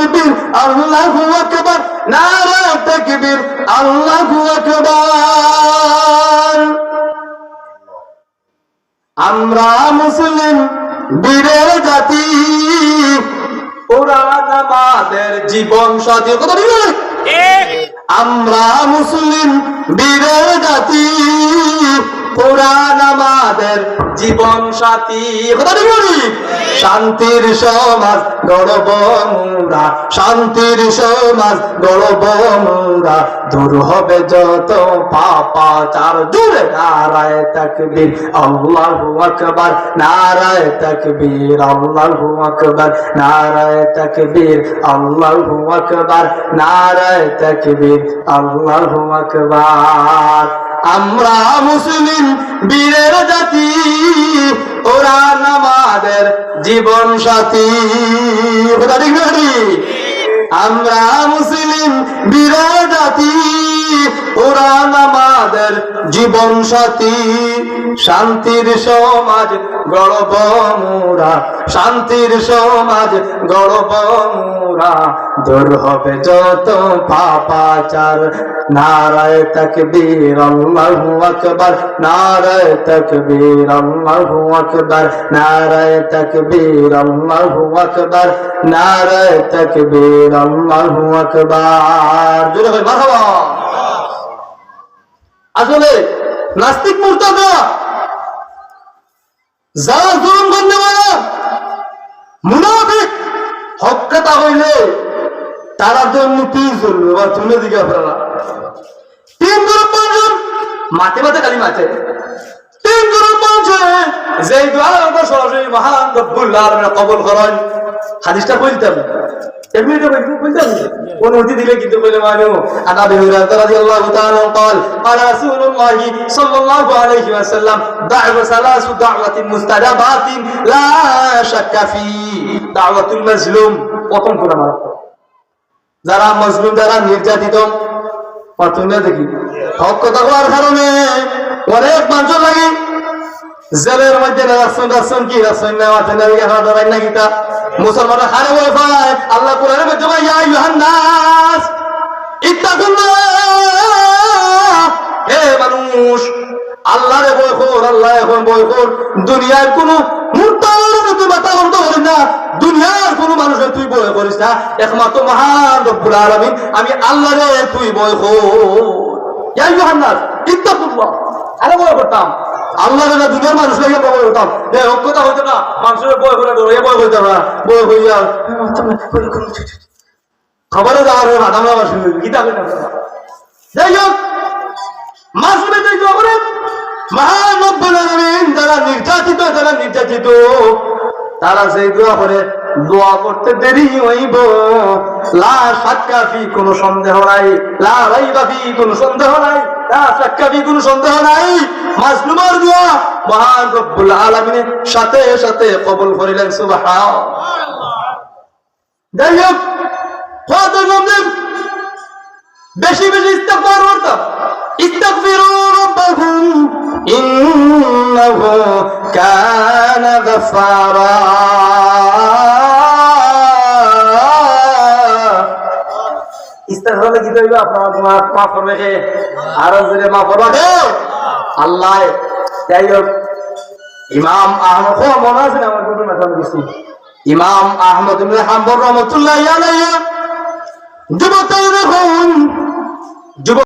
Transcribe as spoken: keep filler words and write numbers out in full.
তাকবীর, আল্লাহু আকবার, নারায়ে তাকবীর, আল্লাহু আকবার। আমরা মুসলিম বীরের জাতি, কোরআন আমাদের জীবন সাথী। কথা ঠিক না? ঠিক। আমরা মুসলিম বীরের জাতি, কোরআন আমাদের জীবন সাথী। কথা ঠিক না? শান্তির সমাজ গড়ব মোরা, শান্তির সমাজ গড়ব মোরা, দূর হবে যত পাপাচার। জোরে নারায়ে তাকবীর, আল্লাহু আকবার, নারায়ে তাকবীর, আল্লাহু আকবার, নারায়ে তাকবীর, আল্লাহু আকবার, নারায়ে তাকবীর, আল্লাহু আকবার। আমরা মুসলিম বীরের জাতি, কোরআন আমাদের জীবন সাথী। কথা ঠিক না ঠিক? আমরা মুসলিম বীরের জাতি, কোরআন আমাদের জীবন সাথী। শান্তির সমাজ গড়ব মোরা, শান্তির সমাজ গড়ব মোরা, দূর হবে যত পাপাচার। নারায়ে তাকবীর, আল্লাহু আকবার, নারায়ে তাকবীর, আল্লাহু আকবার, নারায়ে তাকবীর, আল্লাহু আকবার, নারায়ে তাকবীর, আল্লাহু আকবার। জোরে কই, মারহাবা। আসলে নাস্তিক মুরতাদ যারা জুলুম করতে পারে, মুনাফিক, হক কথা কইলে তারা তো এমনিতেই চলবে, বা তুলে দিকে আপনারা। তিন গ্রুপ মানুষ মাঠে মাঠে খালি মাঠে। তিন গ্রুপ মানুষ, যে দোয়া আমরা সরাসরি মহান রব্বুল আলামিন কবুল করেন। হাদিসটা কইতাম। এক মিনিটে বলবো, বলতে হবে। অনুমতি দিলে কিন্তু বলে মানু। عن أبي هريرة رضي الله تعالى عنه قال: قال رسول الله صلى الله عليه وسلم: دعوة ثلاث دعوات مستجابات لا شك فيه. دعوة المظلوم. প্রথম করে আমার। যারা মজলুম, যারা নির্যাতিত, প্রথমে দেখি, হক কথা কওয়ার কারণে অনেক মানুষ লাগে জেলের মধ্যে না রাখছেন, রাখছেন কি, রাখছেন না, মাঠে না, এখানে দাঁড়াই না কিতা? মুসলমানের হারে বলে পায়, আল্লাহ কোরআনের মধ্যে কয়, "ইয়া আইয়ুহান নাস, ইত্তাকুল্লাহ।" হে মানুষ, আল্লাহরে ভয় কর, আল্লাহরে এখন ভয় কর। দুনিয়ার কোনো মুর্তার তুই মাথা বন্ধ করিস না, দুনিয়ার কোনো মানুষের তুই ভয় করিস না, একমাত্র মহান রব্বুল আলামিন আমি আল্লাহরে তুই ভয় কর। ইয়া আইয়ুহান নাস, ইত্তাকুল্লাহ। আরে ভয় করতাম। আল্লাহরে না দুনিয়ার মানুষ লাগে ভয় করতাম। এ হক কথা হইতো না, মানুষের ভয় করে ডরে ভয় করতাম না। ভয় হইয়া, খবরে যাওয়ার হয়ে মাথা মারা শুরু হইবে। কিতা কইতাম? যাই হোক, মাসুমে যে দোয়া করে, মহান রব্বুল আলামিন যারা নির্যাতিত, যারা নির্যাতিত, তারা যে দোয়া করে, দোয়া করতে দেরি হইব। লা শাক্কা ফি, কোনো সন্দেহ নাই। লা রাইবা ফি, কোনো সন্দেহ নাই। লা শাক্কা ফি, কোনো সন্দেহ নাই। মাজলুমের দোয়া মহান রব্বুল আলামিনের সাথে সাথে কবুল করিলেন। সুবহান। যাই হোক, কত জলদি বেশি বেশি ইস্তেগফার করতাম। ইস্তাগফিরু রাব্বাকুম ইন্নাহু কানা গাফফারা। ইস্তেগফার করলে কি হইব? আপনার মাফ, মাফ করবে কে? আরো জোরে মাফ করবে কে? আল্লাহ। যাই হোক, ইমাম আহমদ, ও, মনে আছে না আমার ঘটনা? ইমাম আহমদ ইবনে হাম্বল রহমতুল্লাহি আলাইহি যুবক যখন যুবক